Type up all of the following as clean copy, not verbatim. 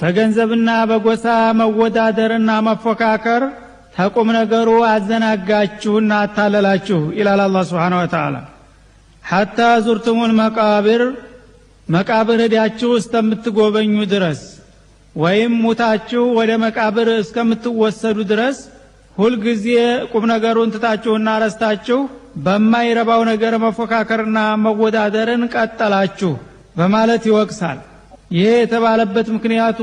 በገንዘብና በጎሳ መወዳደርና መፎካከር ተቁም ነገሩ አዘናጋችሁና አታለላችሁ ይላል አላህ Subhanahu Wa Ta'ala። ሐታ ዙርቱሙል መቃብር፣ መቃብር ሄዳችሁ እስከምትጎበኙ ድረስ ወይም ሙታችሁ ወደ መቃብር እስከምትወሰዱ ድረስ ሁልጊዜ ቁም ነገሩን ትታችሁና ረስታችሁ በማይረባው ነገር መፎካከርና መወዳደርን ቀጠላችሁ በማለት ይወቅሳል። ይሄ የተባለበት ምክንያቱ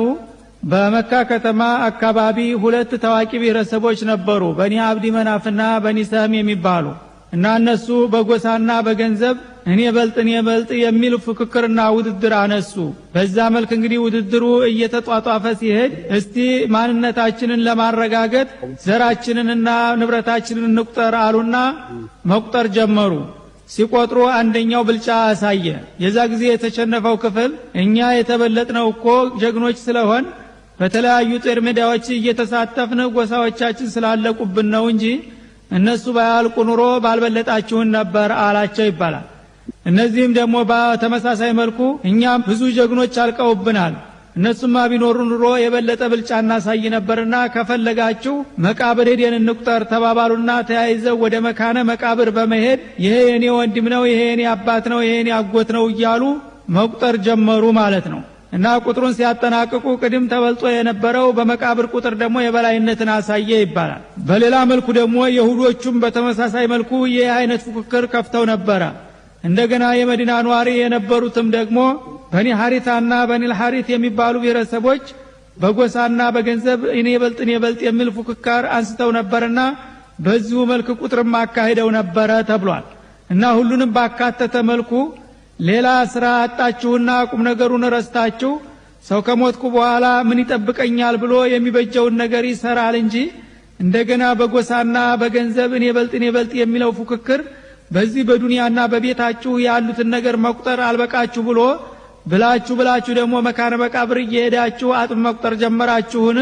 በመካ ከተማ አካባቢ ሁለት ታዋቂ ብሔረሰቦች ነበሩ፣ በኒ አብዲ መናፍና በኒ ሰህም የሚባሉ። እና እነሱ በጎሳና በገንዘብ እኔ በልጥ እኔ በልጥ የሚል ፉክክርና ውድድር አነሱ። በዛ መልክ እንግዲህ ውድድሩ እየተጧጧፈ ሲሄድ እስቲ ማንነታችንን ለማረጋገጥ ዘራችንንና ንብረታችንን እንቁጠር አሉና መቁጠር ጀመሩ። ሲቆጥሩ አንደኛው ብልጫ አሳየ። የዛ ጊዜ የተሸነፈው ክፍል እኛ የተበለጥነው እኮ ጀግኖች ስለሆን በተለያዩ ጦር ሜዳዎች እየተሳተፍን ጎሳዎቻችን ስላለቁብን ነው እንጂ እነሱ ባያልቁ ኑሮ ባልበለጣችሁን ነበር አላቸው ይባላል። እነዚህም ደግሞ በተመሳሳይ መልኩ እኛም ብዙ ጀግኖች አልቀውብናል፣ እነሱማ ቢኖሩ ኑሮ የበለጠ ብልጫ እናሳይ ነበርና ከፈለጋችሁ መቃብር ሄደን እንቁጠር ተባባሉና ተያይዘው ወደ መካነ መቃብር በመሄድ ይሄ የኔ ወንድም ነው፣ ይሄ የኔ አባት ነው፣ ይሄ የኔ አጎት ነው እያሉ መቁጠር ጀመሩ ማለት ነው። እና ቁጥሩን ሲያጠናቅቁ ቅድም ተበልጦ የነበረው በመቃብር ቁጥር ደግሞ የበላይነትን አሳየ ይባላል። በሌላ መልኩ ደግሞ የሁዶቹም በተመሳሳይ መልኩ ይህ አይነት ፉክክር ከፍተው ነበረ። እንደገና የመዲና ኗሪ የነበሩትም ደግሞ በኒ ሐሪታና በኒ ሐሪት የሚባሉ ብሔረሰቦች በጎሳና በገንዘብ እኔ በልጥ እኔ በልጥ የሚል ፉክክር አንስተው ነበርና በዚሁ መልክ ቁጥርም አካሂደው ነበረ ተብሏል። እና ሁሉንም ባካተተ መልኩ ሌላ ስራ አጣችሁና ቁም ነገሩን ረስታችሁ ሰው ከሞትኩ በኋላ ምን ይጠብቀኛል ብሎ የሚበጀውን ነገር ይሰራል እንጂ እንደገና በጎሳና በገንዘብ እኔ በልጥ እኔ በልጥ የሚለው ፉክክር በዚህ በዱንያና በቤታችሁ ያሉትን ነገር መቁጠር አልበቃችሁ ብሎ ብላችሁ ብላችሁ ደግሞ መካነ መቃብር እየሄዳችሁ አጥም መቁጠር ጀመራችሁን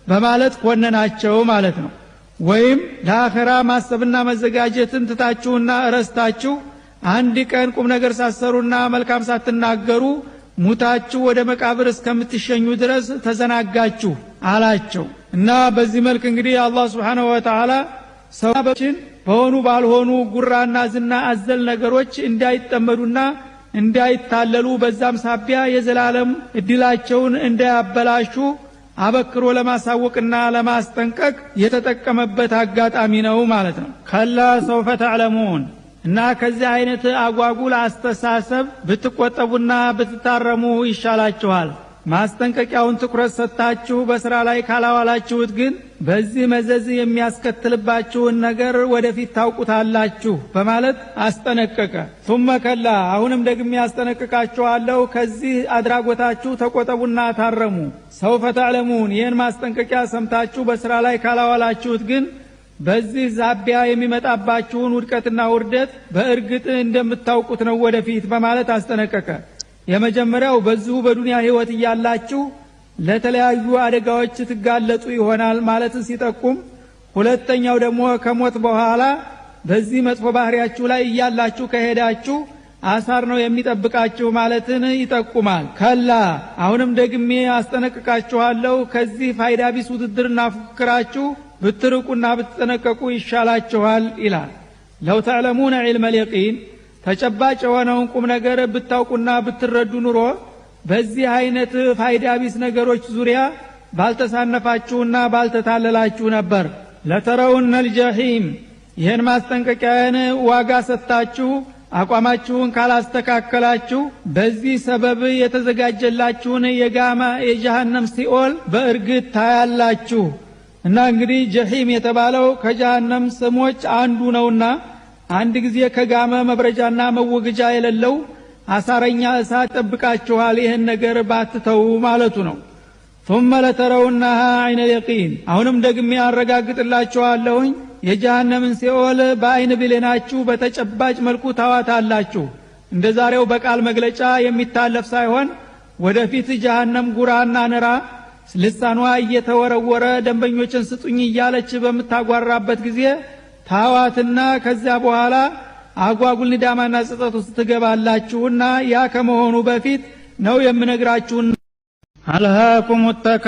በማለት ኮነናቸው ማለት ነው። ወይም ለአኺራ ማሰብና መዘጋጀትን ትታችሁና ረስታችሁ አንድ ቀን ቁም ነገር ሳሰሩና መልካም ሳትናገሩ ሙታችሁ ወደ መቃብር እስከምትሸኙ ድረስ ተዘናጋችሁ አላቸው። እና በዚህ መልክ እንግዲህ አላህ Subhanahu Wa Ta'ala ሰዎችን በሆኑ ባልሆኑ ጉራና ዝና አዘል ነገሮች እንዳይጠመዱና እንዳይታለሉ በዛም ሳቢያ የዘላለም እድላቸውን እንዳያበላሹ አበክሮ ለማሳወቅና ለማስጠንቀቅ የተጠቀመበት አጋጣሚ ነው ማለት ነው። ከላ ሰውፈ ተዕለሙን፣ እና ከዚህ አይነት አጓጉል አስተሳሰብ ብትቆጠቡና ብትታረሙ ይሻላችኋል። ማስጠንቀቂያውን ትኩረት ሰጥታችሁ በስራ ላይ ካላዋላችሁት ግን በዚህ መዘዝ የሚያስከትልባችሁን ነገር ወደፊት ታውቁታላችሁ በማለት አስጠነቀቀ። ثم ከላ፣ አሁንም ደግሜ ያስጠነቅቃችኋለሁ፣ ከዚህ አድራጎታችሁ ተቆጠቡና ታረሙ። ሰውፈ ተዕለሙን፣ ይህን ማስጠንቀቂያ ሰምታችሁ በስራ ላይ ካላዋላችሁት ግን በዚህ ዛቢያ የሚመጣባችሁን ውድቀትና ውርደት በእርግጥ እንደምታውቁት ነው ወደፊት በማለት አስጠነቀቀ። የመጀመሪያው በዚሁ በዱንያ ህይወት እያላችሁ ለተለያዩ አደጋዎች ትጋለጡ ይሆናል ማለትን ሲጠቁም፣ ሁለተኛው ደግሞ ከሞት በኋላ በዚህ መጥፎ ባህሪያችሁ ላይ እያላችሁ ከሄዳችሁ አሳር ነው የሚጠብቃችሁ ማለትን ይጠቁማል። ከላ፣ አሁንም ደግሜ አስጠነቅቃችኋለሁ፣ ከዚህ ፋይዳ ቢስ ውድድርና ፉክክራችሁ ብትርቁና ብትጠነቀቁ ይሻላችኋል ይላል። ለው ተዕለሙነ ዒልመ ልየቂን፣ ተጨባጭ የሆነውን ቁም ነገር ብታውቁና ብትረዱ ኑሮ በዚህ አይነት ፋይዳ ቢስ ነገሮች ዙሪያ ባልተሳነፋችሁና ባልተታለላችሁ ነበር። ለተረውነ ልጀሂም፣ ይህን ማስጠንቀቂያን ዋጋ ሰጥታችሁ አቋማችሁን ካላስተካከላችሁ በዚህ ሰበብ የተዘጋጀላችሁን የጋማ የጀሃነም ሲኦል በእርግጥ ታያላችሁ። እና እንግዲህ ጀሂም የተባለው ከጀሃነም ስሞች አንዱ ነውና አንድ ጊዜ ከጋመ መብረጃና መወገጃ የሌለው አሳረኛ እሳት ጠብቃችኋል ይህን ነገር ባትተው ማለቱ ነው። ثم لترونها عين اليقين፣ አሁንም ደግሜ አረጋግጥላችኋለሁኝ የጀሃነምን ሲኦል በአይን ብሌናችሁ በተጨባጭ መልኩ ታዋታላችሁ። እንደ ዛሬው በቃል መግለጫ የሚታለፍ ሳይሆን ወደፊት ጀሃነም ጉራና ንራ ልሳኗ እየተወረወረ ደንበኞችን ስጡኝ እያለች በምታጓራበት ጊዜ ታዋትና ከዚያ በኋላ አጓጉል ንዳማና ጸጸት ውስጥ ትገባላችሁና ያ ከመሆኑ በፊት ነው የምነግራችሁና አልሃኩም ተካ